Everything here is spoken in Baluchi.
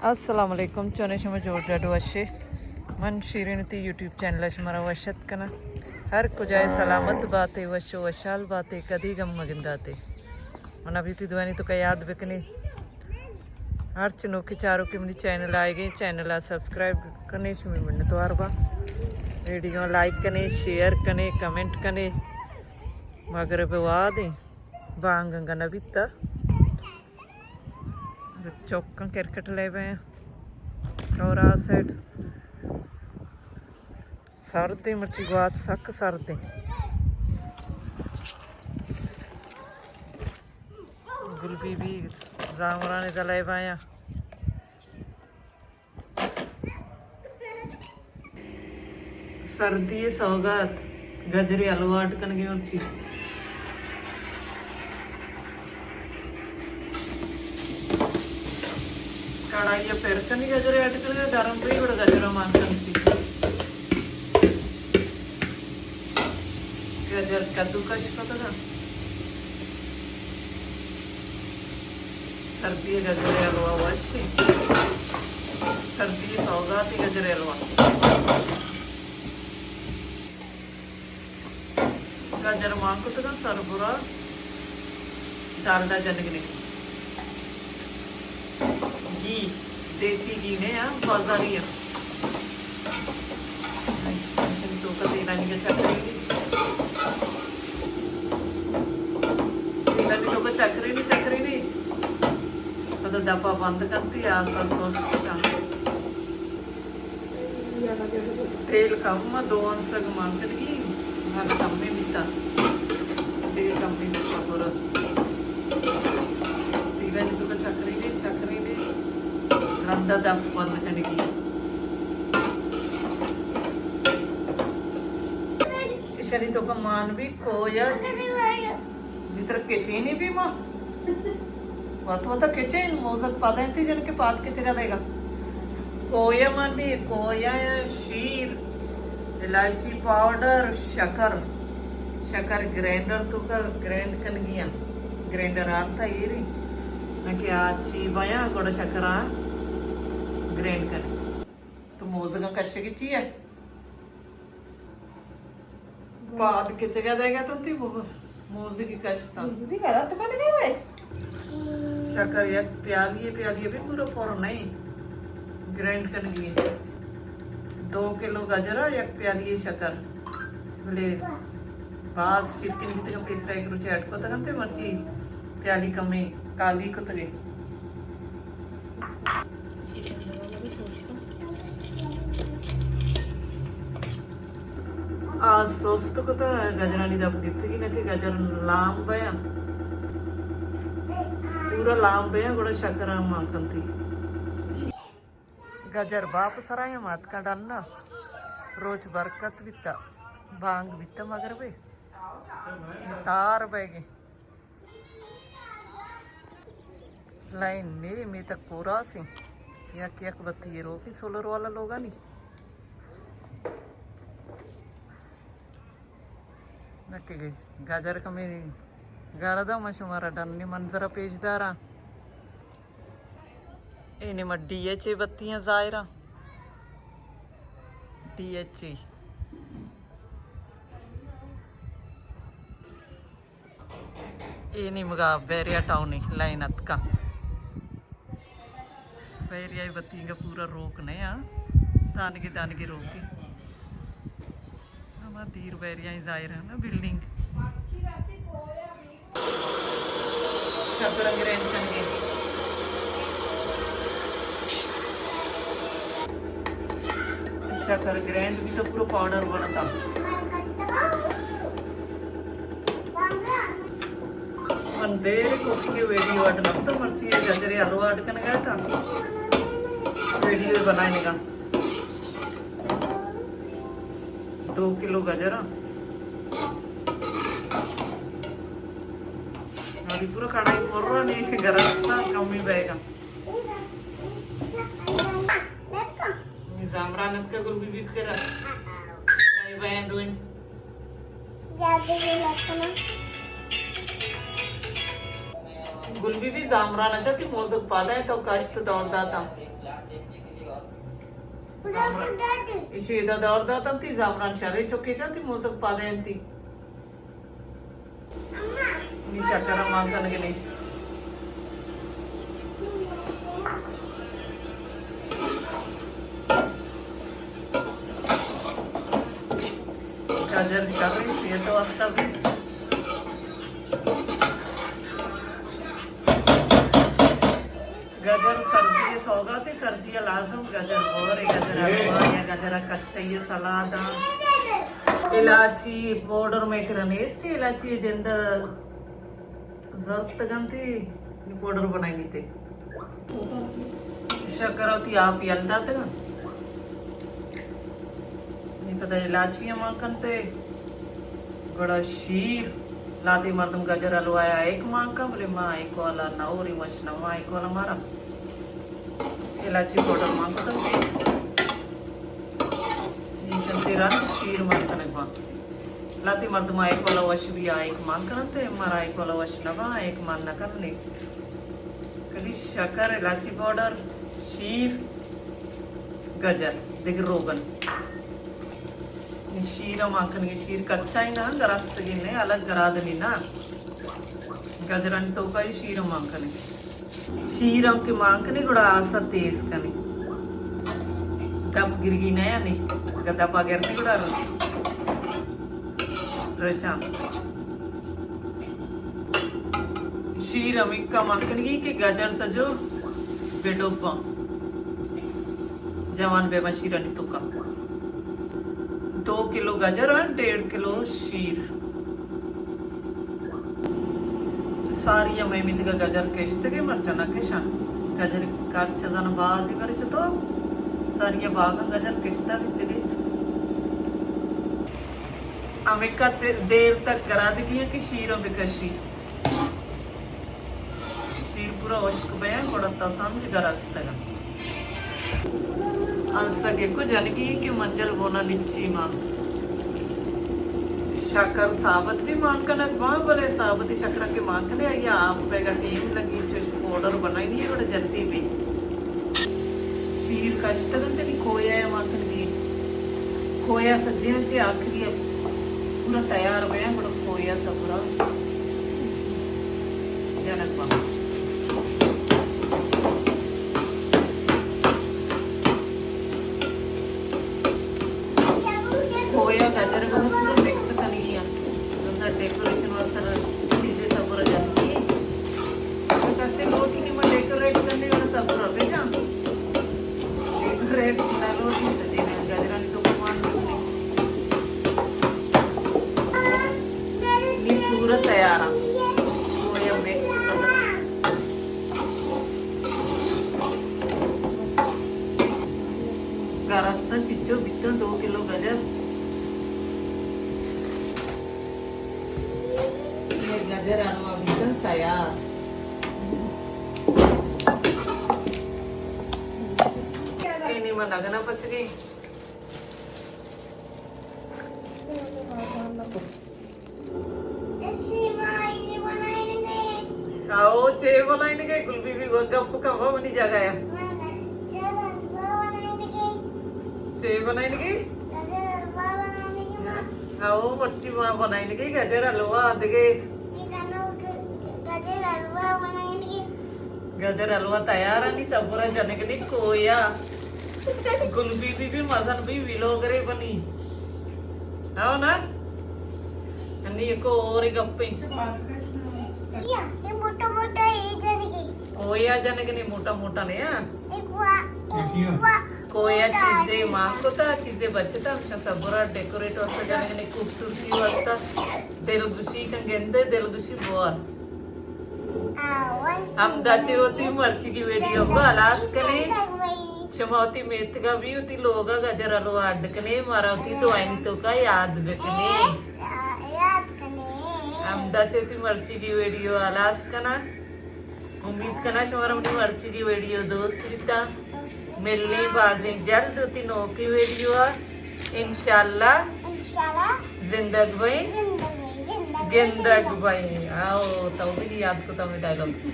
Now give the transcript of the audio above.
السلام علیکم، چونے شما؟ جوڑ ڈاڈ وشے؟ من شیرین تی یوٹیوب چینل شما را وشت کناں۔ ہر کجائے سلامت باتے، وش و وشحال باتے، کدی غم مگنداتے۔ من ابھی تی دوانی تو کا یاد بکنے۔ ہرچ نوکی چاروکی منی چینل آئے گئے، چینل آ سبسکرائب کنے، شمی منتوار با۔ ویڈیو لائک کنے، شیئر کنے، کمنٹ کنے۔ مغرب وادیں، بانگ انگا نہ بیتا۔ چوکاں کرکٹ لیب ایں۔ اور آ سائیڈ سردیں، مرچی گوات سک سردیں۔ گل بی بی زامران دلائے بایا۔ سردی سوگات، گجرے حلوا اڈ کنگے مرچی۔ کڑائی پر کنی گجرے اڈ کنگے، گرم بی گڑا گجرا مان کنتی۔ گجر کدوکش کتگا۔ سردی گجرے حلوا وشی۔ سردی سوگاتی گجرے حلوا۔ گجر مان کتگا سربرا ڈالڈا جنگنے۔ گھی، دیسی گھی نے یا بازاری ہے۔ تو کا تیلانی کا چکری نہیں۔ تیلانی تو کا چکری نہیں، چکری نہیں۔ پتہ دپا بند کرتی، آس پاس سوچ کے کام۔ تیل کم، ما دو انسگ مان کنگی، مارا کمے بیتا۔ تیل کمے بیتا پورا۔ تیلانی تو کا چکری نے، چکری نے۔ رندا دپ بند کنگی۔ ایشانی تو کا مان بی کویا۔ دیتر کچینی بی ما۔ وت وت کچین موزک پاد انتی جن کے پاد کچگا دیگا۔ کویا مان بی، کویا یا شیر، الائچی پاؤڈر، شکر۔ شکر گرینڈر تو کا گرینڈ کنگیاں۔ گرینڈر آن تھا ایری۔ نہ کہ آ چی بیا گوڑا شکر آ گرینڈ کن۔ تو موزگا کشگی چی ہے؟ پاد کچگا دیگا تنتی بو-، موزگی کشتا۔ موزگی غلط بن گئے۔ شکر یک پیالی، پیالی بھی پورا پر نہیں۔ گرینڈ کنگی۔ دو کلو گجرا، یک پیالی شکر۔ بلے باز شیرکنی بیتگا، پیسرا یک روچے اڈ کتگنتے، مرچی پیالی کمیں کالی کتگے۔ آ سست کتا، گجرانی دپ گتگی نہ کہ گجر لام بیا۔ پورا لام بیا، گڑا شکر ہم مان کنتی۔ گجر باپ سرا ہم اتکا ڈنا۔ روچ برکت بیتا۔ بانگ بیتا مغربے۔ تار بیگے۔ لائن نے می تک کوراسیں۔ یک یک بتی روکی سولر والا لوگانی۔ نہ کہ گجر کمی گاردا ما شمارا ڈنی منظر پیش داراں۔ اے نی ما ڈی ایچ اے بتیاں ظاہراں۔ D H A. اے نیمگا بیریا ٹاؤنی لائن اتکا۔ بیریا بتینگا پورا روک نیا، ہاں۔ دانگی دانگی روکی۔ ہما دیر بیریا ظاہر ہے نا بلڈنگ۔ شکر گرینڈ کنگے۔ شکر گرینڈ بھی تو پورا پاؤڈر بنتا۔ من دیر کو کے ویڈیو اڈ نہ تو مرچی ہے گجرے حلوا اڈ کن گیا تھا۔ ویڈیو بنائے گا۔ دو کلو گجر۔ ابھی پورا کڑھائی پر رہا نہیں، گرم تھا، کم ہی بہے گا۔ زامران اتکا گل بی بی کرا۔ بائے بائے دوئیں۔ زیادہ یہ لگتا نا۔ گل بی بی زامران چا تی موزگ پادا ہے تو کاشت دور داتا۔ ایشی ادا دور داتا تی زامران شرے چکے چا تی موزگ پادا ہے تی۔ نی شکر مان کنگے نی۔ گاجر شریں صحت واسطہ بھی۔ گاجر سردی سوگاتے، سردی لازم گاجر بورے، گاجر حلوا یا گاجر کچا یا سلاد۔ الاچی پاؤڈر میں کرا نیستی، الاچی جند زرت گنتی پاؤڈر بنائی نیتے۔ شکر ہوتی آپ یلدا تگا۔ نی پدا الاچی مان کنتے، گڑا شیر، لاتے مردم گجر حلوایا ایک مان کن، بلے ما ایک والا نہ ہوری وش نہ ما ایک والا مارا الاچی پاؤڈر مان کتن۔ نی چنتے رند شیر مان کنگ مان۔ لاتے مردم ایک والا وش بھی ایک مان کنتے، مارا ایک والا وش نہ با، ایک مان نہ کننے۔ کدی شکر، الاچی پاؤڈر، شیر، گجر، دگہ روگن۔ شیر ءَ مان کنگے، شیر کچا ہی نہ، گرستگی نہ، الگ گرادنی نہ۔ گجرانی توکا ہی شیر ءَ مان کنگے۔ شیر ہم کہ مان کنی گڑا آسا تیز کنی۔ دپ گرگی نہ یعنی، اگر دپا گرنی گڑا رچان۔ شیر ہمیکا مان کنگی کہ گجر سجو بڈوباں۔ جوان بے ما شیرانی توکا۔ دو کلو گجر آں، ڈیڑھ کلو شیر۔ ساری ہمے میتگا گجر کشتگے، مرچاں نہ کشاں۔ گجر کار چزان بازی برے چتو۔ ساری باغاں گجر کشتا بیتگے۔ ہمیکا تے-، دیر تک گرادگی ہیں کہ شیروں بکشی۔ شیر پورا ہشک بیاں، گڑا تا سمجھ گرستگ۔ انسگے کو جنگی کہ منجل بونا لچی ما۔ شکر ثابت بھی مان کنگ باں، بلے ثابتی شکر کہ مان کنے، آئی آپ پہ گا ٹیم لگی، چوش پاؤڈر بنائی نہیں، گڑا جلدی بھی۔ شیر کشتگ انت نی کویا ءَ مان کنگی۔ کویا سجیں چہ آخری ءَ پورا تیار بیاں، گڑا کویا سبرا جنگ باں۔ کویا گجر کو پورا مکس کنگی۔ رندا ڈیکوریشن واسطہ چیزیں سبرا جنگی۔ کسے لوٹی کہ ما ڈیکوریٹ کرنے والا سبرا بجا۔ ڈیکوریٹ نہ لوٹی تو دینا گجرانی تو کمان۔ نی پورا تیار ہے۔ کویا مکس کر۔ گرستاں چچو بیتاں دو کلو گجر۔ یہ گجر حلوہ بیتاں تیار۔ اینی من نگنا پچ گئی۔ او، چے بنائینگے؟ گل بی بی گپ کن، وہ منی جگہ ہے۔ چے بنائینگے؟ او، مرچی ما بنائینگے گجر حلوہ دگے۔ گجر حلوہ تیار ہے، نی سبرا جنگنی کویا۔ گل بی بی بھی مزن بھی ویلوگرے بنی۔ ہاں نا؟ انی کو اور گپے۔ یہ موٹا موٹا یہ جنگی۔ کویا جنگنی موٹا موٹا نہیں ہے۔ ایک وا-، ایک وا-، کویا چیزے ماں کو تا، چیزے بچتا، ہمیشہ سبرا ڈیکوریٹ واسطہ جنگنی خوبصورتی واسطہ۔ دلگوشی شنگندے، دلگوشی بوار۔ ہمدا چہ وتی مرچیگی ویڈیو کو ہلاس کنے۔ شما وتی میتگا بھی وتی لوگا گجر حلوہ اڈ کنے، مارا وتی دعائنی توکا یاد بکنے۔ ہمدا چہ وتی مرچیگی ویڈیو ہلاس کنا۔ امید کنا شمارا منی مرچیگی ویڈیو دوست بیتا۔ ملیں بازیں جلد وتی نوکیں ویڈیو آ۔ انشاءاللہ۔ انشاءاللہ۔ زندگ بئیں۔ زندگ بئیں، زندگ گندگ بھائی، آؤ، تو بھی یاد کو تو ڈائیلاگ۔